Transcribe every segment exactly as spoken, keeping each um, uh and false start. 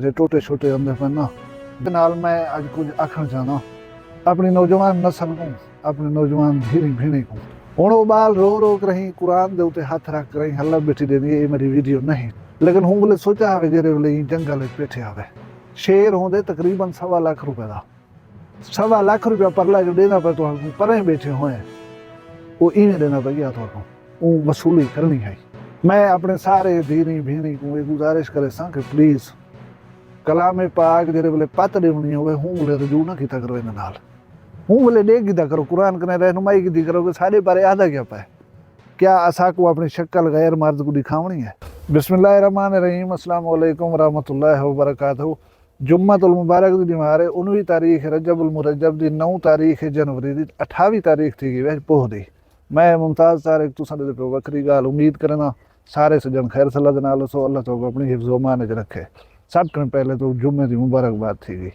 جے ٹوٹے شوٹے ہوندے پن نا۔ نال میں اج کجھ آکھݨ چاہنداں اپݨی نوجوان نسل کوں، اپݨے نوجوان دھیریں بھیݨیں کوں۔ ہݨ او ٻال رو رو کرہیں قرآن دے اتے ہتھ رکھ کرہیں ہلا ٻیٹھی ݙیندی ہے، اے میݙی ویڈیو نہیں۔ لیکن ہوں ویلے سوچا ہوے جیڑھے ویلے ایں جنگل وچ ٻیٹھے ہوے، شیر ہوندے تقریباً سوا لکھ روپے دا، سوا لکھ روپیہ پرلا جو ݙیندا پئے تہاکوں، پریں ٻیٹھے ہوئے او ایویں ݙیندا پئے ڳیا تہاکوں۔ اوں وصولی کرݨی ہئی۔ میں اپݨے سارے دھیریں بھیݨیں کوں اے گزارش کریساں کہ پلیز کلام پاک جیڑھے ویلے پت ݙیوݨی ہووے، ہوں ویلے رجوع نہ کیتا کرو ایندے نال۔ ہوں ویلے ݙیکھ گھدا کرو، قرآن کنے رہنمائی گھدی کرو کہ ساݙے بارے آہدا کیا پئے۔ کیا اساکوں اپݨی شکل غیر مرد کوں ݙکھاوݨی ہے؟ بسم اللہ الرحمن الرحیم۔ السلام علیکم ورحمۃ اللہ وبرکاتہ۔ جمعۃ المبارک دی ݙینہوار ہے، انویہہ تاریخ رجب المرجب دی، نو تاریخ جنوری دی، اٹھاوی تاریخ تھی ڳئی ویسے پوہ دی۔ میں ممتاز طارق تساں ݙے پئے وکھری ڳالھ امید کرینداں سارے سڄݨ خیر صلاح دے نال ہسو، اللہ تہاکوں اپݨی حفظ و امان وچ رکھے۔ سب کنوں پہلے تو جمعے دی مبارکباد تھی ڳئی۔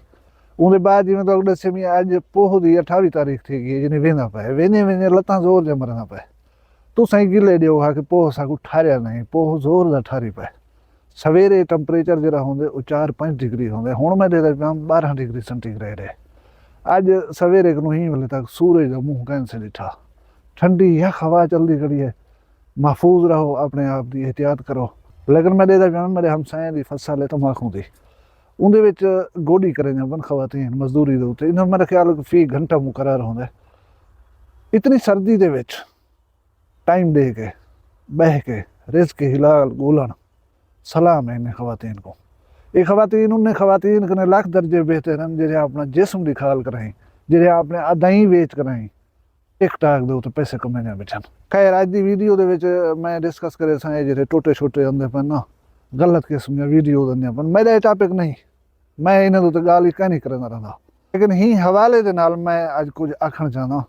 اوندے بعد جیویں تہاکوں ݙسے میں اڄ پوہ دی اٹھاوی تاریخ تھی ڳئی ہے، یعنی ویندا پئے، ویندے ویندے لتاں زور جا مریندا پئے۔ تساں ہی گلے ݙیو ہا کہ پوہ ساکوں ٹھاریا نہیں، پوہ زور دا ٹھاری پئے۔ سویرے ٹمپریچر جیڑھا ہوندے او چار پنج ڈگری ہوندے، ہݨ میں ݙیہدا پیاں ٻارہاں ڈگری سینٹی گریڈ ہے۔ اڄ سویرے کنوں ہی ویلے تک سورج دا منہ کہیں سے ݙٹھا۔ ٹھنڈی یخ ہوا چلدی کھڑی ہے۔ محفوظ رہو، اپݨے آپ دی احتیاط کرو۔ لیکن میں ݙیہدا پیاں میݙے ہمسائیں دی فصل ہے تماکوں دی، اوندے وچ گوݙی کریندیاں پن خواتین مزدوری دے اتے۔ انہاں میݙا خیال ہے کہ فی گھنٹہ مقرر ہوندے۔ اتنی سردی دے وچ ٹائم ݙے کے ٻہہ کے رزق حلال ڳولݨ، سلام ہے انہیں خواتین کوں۔ اے خواتین انہیں خواتین کنے لکھ درجے بہتر ہن جیڑھیاں اپݨا جسم دی کھال کرائیں، جیڑھیاں اپݨے ادائیں ویچ کرائیں ٹک ٹاک دے اتے پیسے کمیندیاں ٻیٹھن۔ خیر، اڄ دی ویڈیو دے وچ میں ڈسکس کریساں اے جیڑھے ٹوٹے شوٹے آندے پن نا، غلط قسم دیاں ویڈیوز آندیاں پن۔ میݙا اے ٹاپک نہیں، میں انہاں دے اتے ڳالھ ہی کائنی کریندا رہندا۔ لیکن ہیں حوالے دے نال میں اڄ کجھ آکھݨ چاہنداں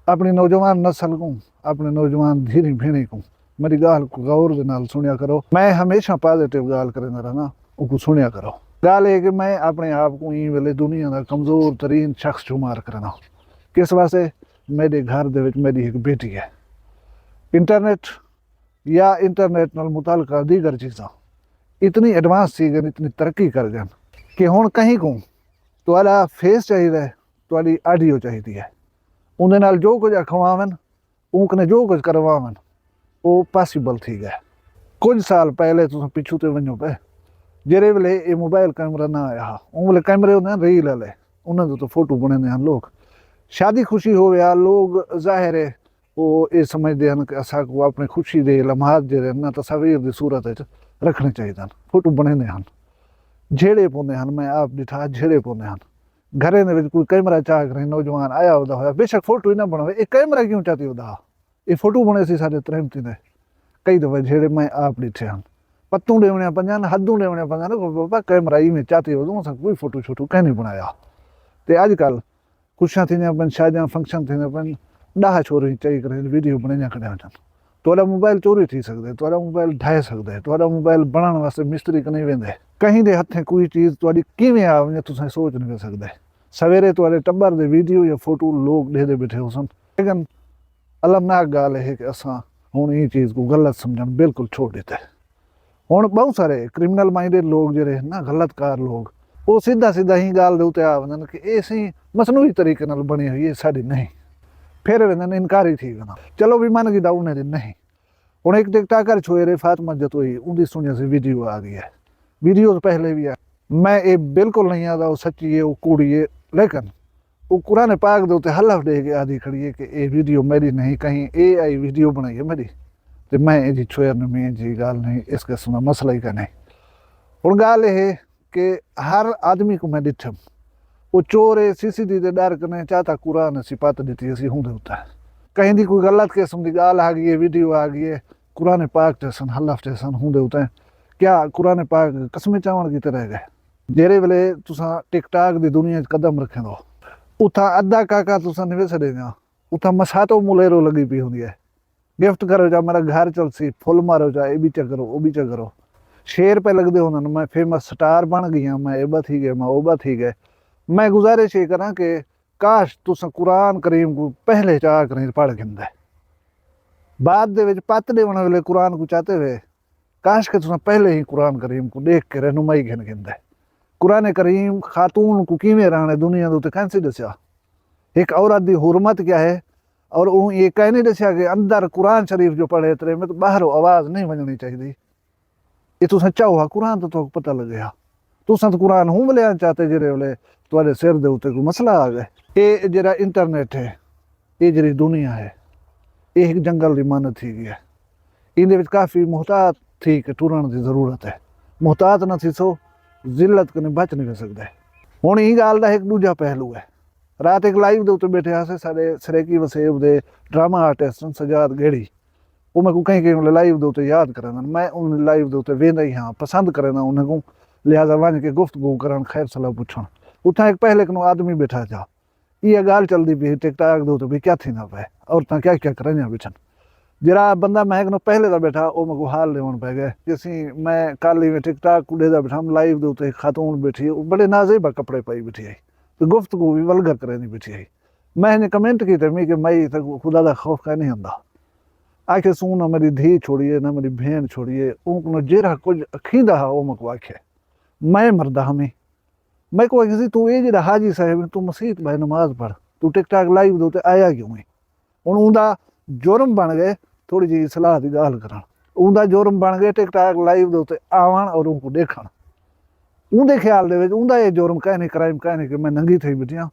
اپݨی نوجوان نسل کوں، اپݨے نوجوان دھیریں بھیݨیں کوں۔ میݙی ڳالھ کوں غور دے نال سݨیا کرو۔ میں ہمیشہ پازیٹیو ڳالھ کریندا رہناں، اوکوں سݨیا کرو۔ ڳالھ اے کہ میں اپݨے آپ کوں ایں ویلے دنیا دا کمزور ترین شخص شمار کریناں۔ کس واسطے؟ میݙے گھر دے وچ میݙی ہک بیٹی ہے۔ انٹرنیٹ یا انٹرنیٹ نال متعلقہ دیگر چیزاں اتنی ایڈوانس تھی ڳئن، اتنی ترقی کر ڳئن کہ ہݨ کہیں کوں تہاݙا فیس چاہیدا ہے، تہاݙی آڈیو چاہیدی ہے۔ اوندے نال جو کجھ اکھواون، اوں کنے جو کجھ کرواون، او پاسیبل تھی ڳئے۔ کجھ سال پہلے تساں پچھوں تے ونڄو پئے، جیڑھے ویلے اے موبائل کیمرہ نہ آیا ہا، اوں ویلے کیمرے ہوندے ہن ریل آلے، انہاں دے اتے فوٹو بݨیندے ہن لوگ۔ شادی خوشی ہووے ہا، لوگ ظاہر ہے او اے سمجھدے ہن کہ اساکوں اپݨی خوشی دے لمحات جیڑھے ہن نا تصاویر دی صورت وچ رکھݨے چاہیدے ہن۔ فوٹو بݨیندے ہن، جھیڑے پوندے ہن، میں آپ ݙٹھا جھیڑے پوندے ہن۔ گھریں دے وچ کوئی کیمرہ چا کریں نوجوان آیا ہودا ہویا، بے شک فوٹو ہی نہ بݨاوے، اے کیمرہ کیوں چاتی ہودا ہا؟ اے فوٹو بݨیسی ساݙے تریمتیں دے، کئی دفعہ جھیڑے میں آپ ݙٹھے ہن۔ پتوں ݙیوݨیاں پنجن، حدوں ݙیوݨیاں پنجن، او بابا کیمرہ ایویں چاتی ہوندوں، اساں کوئی فوٹو شوٹو کہیں نہیں بݨایا۔ تے اڄ کل خوشیاں تھیندیاں پن، شادیاں فنکشن تھیندے پن، ݙاہ چھوہریں چائی کریں ویڈیو بݨیندیاں کھڑیاں ہوندن۔ تہاݙا موبائل چوری تھی سڳدے، تہاݙا موبائل ڈھہہ سڳدے، تہاݙا موبائل بݨاوݨ واسطے مستری کنے ویندے۔ کہیں دے ہتھیں کوئی چیز تہاݙی کیویں آ ونڄے تساں سوچ نہ کر سڳدے۔ سویرے تہاݙے ٹٻر دے ویڈیو یا فوٹو لوگ ݙیہدے ٻیٹھے ہوسن۔ لیکن المناک ڳالھ اے ہے کہ اساں ہݨ ایں چیز کوں غلط سمجھݨ بالکل چھوڑ ݙتے۔ ہݨ ٻہوں سارے کرمنل مائنڈڈ لوگ جیڑھے ہن نا، غلط کار لوگ، او سدھا سدھا ایں ڳالھ دے اتے آ ویندن کہ اے سئیں مصنوعی طریقے نال بݨی ہوئی ہے، ساݙی نہیں۔ پھر ویندن انکاری تھی ویندن۔ چلو وی من گھدا انہیں دی نہیں۔ ہݨ ہک ٹک ٹاکر چھوہر ہے فاطمہ جتوئی، اوندی سݨیا سی ویڈیو آ ڳئی ہے۔ ویڈیوز پہلے وی ہے۔ میں اے بالکل نہیں آہدا او سچی ہے، او کوڑی ہے، لیکن او قرآن پاک دے اتے حلف ݙے کے آہدی کھڑی ہے کہ اے ویڈیو میݙی نہیں، کہیں اے آئی ویڈیو بݨائی ہے میݙی، تے میں ایجھی چھوہر نوں میں ایجھی ڳالھ نہیں، اس قسم دا مسئلہ ہی کائنی۔ ہݨ ڳالھ اے ہے کہ ہر آدمی کوں میں ݙٹھم، او چور ہے، سی سی ڈی دے ݙر کنے چاتا قرآن اسی پت ݙتی اسی ہوندے اتے۔ کہیں دی کوئی غلط قسم دی ڳالھ آ ڳئی ہے، ویڈیو آ ڳئی ہے، قرآن پاک چیسن، حلف چیسن ہوندے اتے۔ کیا قرآن پاک قسمیں چاوݨ کیتے رہ ڳئے؟ جیڑھے ویلے تساں ٹک ٹاک دی دنیا اچ قدم رکھیندو، اتھاں ادھا کاکا تساں نویسے ݙیندیاں، اتھاں مساتو ملیرو لڳی پئی ہوندی ہے۔ گفٹ کرو چا میݙا گھر چلسی، پھل مارو چا اے ٻیچا کرو، او ٻیچا کرو۔ شعر پئے لڳدے ہوندن، میں فیمس سٹار بݨ ڳئی ہاں، میں اے ٻا تھی ڳئے، میں او ٻا تھی ڳئے۔ میں گزارش اے کراں کہ کاش تساں قرآن کریم کوں پہلے چا کریں پڑھ گھندے۔ بعد دے وچ پت ݙیوݨ ویلے قرآن کوں چاتے ہوئے کاش کہ تساں پہلے ہی قرآن کریم کوں ݙیکھ کے رہنمائی گھن گھندے۔ قرآن کریم خاتون کوں کیویں رہݨے دنیا دے اتے کائنی ݙسیا۔ ہک عورت دی حرمت کیا ہے، اور اوں اے کائنی ݙسیا کہ اندر قرآن شریف جو پڑھے ترے میں تو باہر آواز نہیں ونجنی چاہیے۔ اے تساں چاہو ہا قرآن تو تہاکوں پتہ لگے ہا۔ تساں تو قرآن ہوں ولے آن چاہتے جڑے ولے تہاڈے سر دے اتے کوئی مسئلہ آ گئے۔ اے جڑا انٹرنیٹ ہے، اے جڑی دنیا ہے، اے ہک جنگل دی مانت تھی گئی ہے۔ ایندے وچ کافی محتاط تھی کے ٹرݨ دی ضرورت ہے۔ محتاط نہ تھیسو، ذلت کنے بچ نہیں سکدے۔ ہݨ ایں ڳالھ دا ہک ݙوجھا پہلو ہے۔ رات ہک لائیو دے اتے ٻیٹھے ہاسے، ساݙے سرائیکی وسیب دے ڈرامہ آرٹسٹ ہن سجاد ڳیڑھی۔ او میکوں کہیں کہیں ویلے لائیو دے اتے یاد کریندن۔ میں انہیں لائیو دے اتے ویندا ہی ہاں، پسند کرینداں انہیں کوں، لہذا ونڄ کے گفتگو کرݨ، خیر صلاح پچھݨ۔ اتھاں ہک پہلے کنوں آدمی ٻیٹھا تھیا۔ ایہا ڳالھ چلدی پئی ہئی ٹک ٹاک دے اتے بھئی کیا تھیندا پئے، عورتاں کیا کیا کریندیاں ٻیٹھن۔ جیڑھا بندہ میکوں پہلے دا ٻیٹھا، او میکوں حال ݙیوݨ پئے ڳئے کہ اسیں، میں کل ہی میں ٹک ٹاک کوں ݙیہدا ٻیٹھا، لائیو دے اتے ہک خاتون ٻیٹھی، او بڑے نازیبا کپڑے پائی ٻیٹھی ہئی تے گفتگو وی ولگر کریندی ٻیٹھی ہئی۔ میں انہیں کمنٹ کیتے، میں کہ مئی تیکوں خدا دا خوف کائنی ہوندا۔ آکھے سوں نہ میݙی دھی چھوڑیے، نہ میݙی بھیݨ چھوڑیے، اوں کنوں جیڑھا کجھ اکھیندا ہا، او میکوں آکھے۔ میں مردا ہمی۔ میکوں آکھیسی، توں اے جیڑھا حاجی صاحب ہیں، توں مسیت ٻہہ نماز پڑھ، توں ٹک ٹاک لائیو دے اتے آیا کیوں ہیں؟ ہݨ اوندا جرم بݨ ڳئے، تھوڑی جئی اصلاح دی ڳالھ کرݨ، اوندا جرم بݨ ڳئے ٹک ٹاک لائیو دے اتے آوݨ اور اونکوں ݙیکھݨ۔ اوندے خیال دے وچ اوندا اے جرم کائنی، کرائم کائنی کہ میں ننگی تھئی ٻیٹھی ہاں،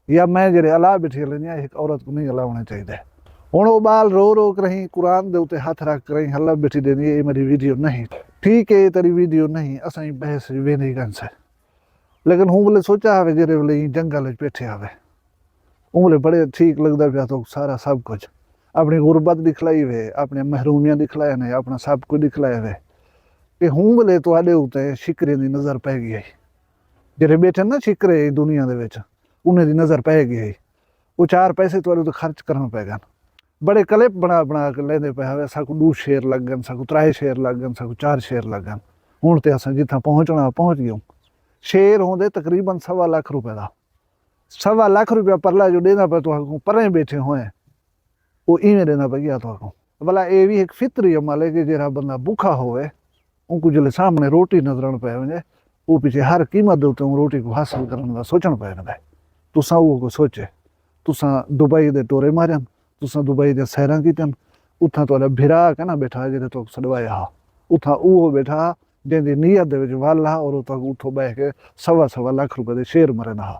یا میں جیڑھے الا ٻیٹھی ہلندی ہاں، ہک عورت کوں نہیں الا ہوݨا چاہیدا ہے۔ ہݨ او ٻال رو رو کرہیں قرآن دے اتے ہتھ رکھ کرہیں ہلا ٻیٹھی ݙیندی ہے، اے میݙی ویڈیو نہیں۔ ٹھیک ہے، اے تیݙی ویڈیو نہیں، اساں ایں بحث وچ ویندے ہی کائنی سے۔ لیکن ہوں ویلے سوچا ہاوے، جیڑھے ویلے ایں جنگل وچ ٻیٹھے ہاوے، اوں ویلے بڑے ٹھیک لڳدا پیا تہاکوں سارا سب کجھ۔ اپݨی غربت ݙکھلائی وے، اپݨیاں محرومیاں ݙکھلائے نے، اپݨا سب کجھ ݙکھلایا وے۔ تے ہوں ویلے تہاݙے اتے شکریں دی نظر پئے ڳئی ہئی۔ جیڑھے ٻیٹھے نا شکرے ایں دنیا دے وچ، انہیں دی نظر پئے ڳئی ہئی۔ او چار پیسے تہاݙے اتے خرچ کرݨ پئے ڳن۔ بڑے کلپ بݨا بݨا کے لیندے پئے ہاوے، ساکوں ݙو شیر لڳ ڳن، ساکوں ترائے شیر لڳ ڳن، ساکوں چار شیر لڳ ڳن۔ ہݨ تے اساں جتھاں پہنچݨا پہنچ ڳیوں۔ شیر ہوندے تقریباً سوا لکھ روپے دا۔ سوا لکھ روپیہ پرلا جو ݙیندا پئے تہاکوں، پریں ٻیٹھے ہوئیں، او ایویں ݙیندا پئے ڳیا تہاکوں۔ ولا اے وی ہک فطری عمل ہے کہ جیڑھا بندہ بکھا ہووے، اونکوں جیلے سامݨے روٹی نظر آوݨ پئے ونڄے، او پچھے ہر قیمت دے اتے اوں روٹی کوں حاصل کرݨ دا سوچݨ پئے ویندے۔ تساں اوہو کجھ سوچے، تساں دبئی دے ٹورے ماریاں، تساں دبئی دیاں سیراں کیتیاں، اتھاں تہاݙا بھرا کائنا ٻیٹھا جیڑھے تہاکوں سݙوایا ہا، اتھاں اوہو ٻیٹھا ہا جیندی نیت دے وچ ول ہا اور او تہاکوں اتھوں ٻہہ کے سوا سوا لکھ روپے دے شیر مریندا ہا۔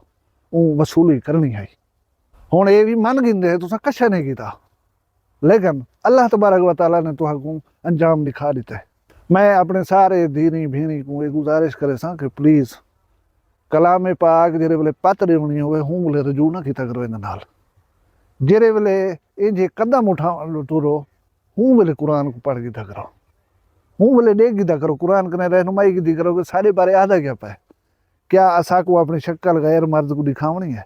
اوں وصولی کرݨی ہئی۔ ہݨ اے وی من گھندے تساں کشا نہیں کیتا، لیکن اللہ تبارک و تعالیٰ نے تہاکوں انجام ݙکھا ݙتے۔ میں اپݨے سارے دھیریں بھیݨیں کوں اے گزارش کریساں کہ پلیز کلام پاک جیڑھے ویلے پت ݙیوݨی ہووے، ہوں ویلے رجوع نہ کیتا کرو ایندے نال۔ جیڑھے ویلے اینجھے قدم اٹھاوݨ ٹرو، ہوں ویلے قرآن کوں پڑھ گھدا کرو، ہوں ویلے ݙیکھ گھدا کرو، قرآن کنے رہنمائی گھدی کرو کہ ساݙے بارے آہدا کیا پئے۔ کیا اساکوں اپݨی شکل غیر مرد کوں ݙکھاوݨی ہے؟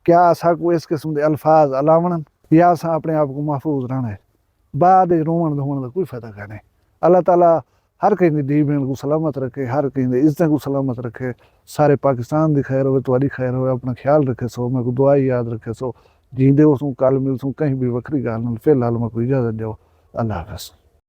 کیا اساکوں اس قسم دے الفاظ الاوݨن، یا اساں اپݨے آپ کوں محفوظ رہݨا ہے؟ بعد وچ رووݨ دھووݨ دا کوئی فائدہ کائنی۔ اللہ تعالیٰ ہر کہیں دی دھی بھیݨ کوں سلامت رکھے، ہر کہیں دے عزتیں کوں سلامت رکھے، سارے پاکستان دی خیر ہووے، تہاݙی خیر ہووے، اپݨا خیال رکھیسو، میکوں دعا یاد رکھیسو، جیندے ہوسوں، کل ملسوں کہیں ٻئی وکھری ڳالھ نال، فی الحال میکوں اجازت ݙیو، اللہ حافظ۔